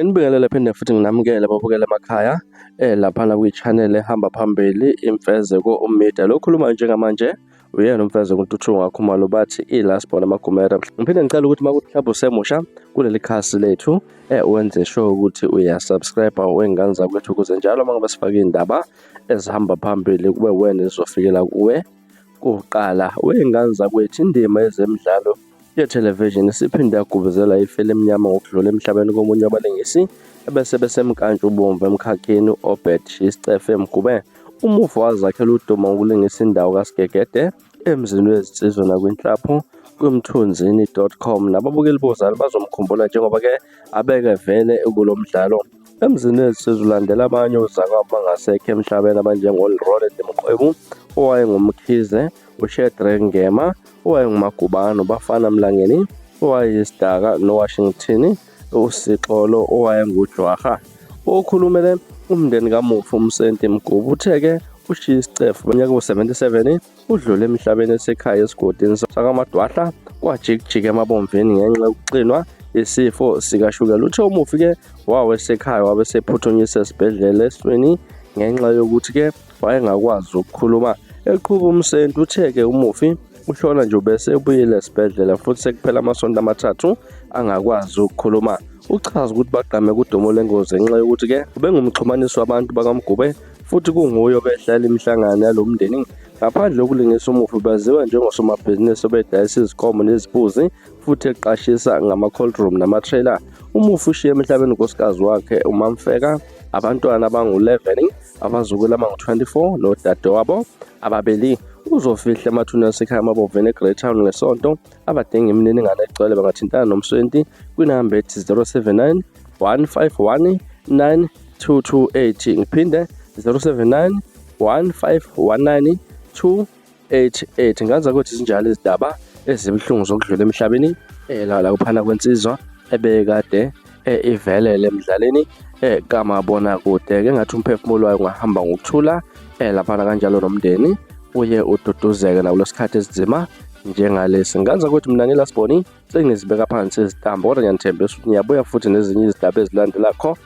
Nginibingelele phinde futhi nginamukele babukele emakhaya laphana kwi-channel ehamba phambili Imfezeko Media. Lo khuluma njengamanje uyena uMfezeko uNtuthuko Ngakhumalo bathi i-last born amagumera. Ngiphinde ngicela ukuthi makuthi mhlawumbe usemusha kuleli khasi lethu wenze sure ukuthi uyasubscribe wengane zakwethu ukuze njalo uma ngabe sifake iy'ndaba ezihamba phambili kube wena ezizofikela kuwe kuqala. Wey'ngane zakwethu indima yezemidlalo yethelevishini isiphinde yagubuzela ifu elimnyama ngokudlula emhlabeni komunye wabalingisi ebese besemnkantshubomvu emkhakheni u-Obed Isicefe Mgube. Umufi wazakhela udumo ngokulingisa indawo kaSigegede emzini wezinsizwa nakwinhlapho kwimthunzini.com. Nababukeli bozalo bazomkhumbula njengoba-ke abeke vele kulo mdlalo. Emzini wezinsizwa ulandela abanye ozakwabo bangasekho emhlabeni abanjengo-Roland Mqwebu owayenguMkhize, uShedrack Ngema owayenguMagubane, uBafana Mlangeni owayeyisidaka noWashington uSixolo owayenguJwarha. Okhulumele umndeni kamufi uMsenti Mgubu uthe-ke ushiye isicefu ngonyaka wo-77 udlule emhlabeni esekhaya esigodini sakaMadwahla kwaJikijiki eMabomvini ngenxa yokuxinwa isifo sikashukela. Uthe umufi-ke wawesekhaya wabe sephuthunyiswa esibhedlela esweni ngenxa yokuthi-ke wayengakwazi ukukhuluma. Eqhuba uMsenti uthe-ke umufi ushona nje ubese ebuyile esibhedlela futhi sekuphela amasonto amathathu angakwazi ukukhuluma. Uchaza ukuthi bagqame kudumo lwengozi ngenxa yokuthi-ke ubengumxhumanisi wabantu bakaMgube futhi kunguye obehlela imihlangano yalo mndeni. Ngaphandle kokulingisa umufi ubaziwa njengosomabhizinisi obedayisa izinkomo nezimbuzi futhi eqashisa ngama-cold room nama-trailer. Umufi ushiye emhlabeni unkosikazi wakhe uMamfeka, abantwana abangu-11, abazukulu abangu-24 nodadewabo ababili. Uzofihla emathuneni asekhaya amaBoveni eGreytown ngeSonto. Abadinga imininingwane egcwele bangathintana noMswenti kwinamba ethi 079 151 9228. Ngiphinde 079 1519 288. Ngenza ukuthi zinjalo izindaba ezibuhlungu zokudlula emhlabeni la kuphana kwensizwa ebekade ivelele emdlalweni kamabonakude. Ke ngathi umphefumulo wayo ungahamba ngokuthula laphana kanjalo nomndeni uye ududuzeke nakulesikhathi esinzima njengalesi. Ngenza ukuthi mina ngilasiboni sengizibeka phansi izitambo kodwa ngiyanithembisa ukuthi ngiyabuya futhi nezinye izindaba ezilandelakho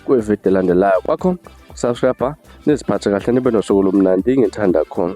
kwividiyo elandelayo. Kwakho subscribe niziphathe kahle nibe nosuku olumnandi ngithanda khona.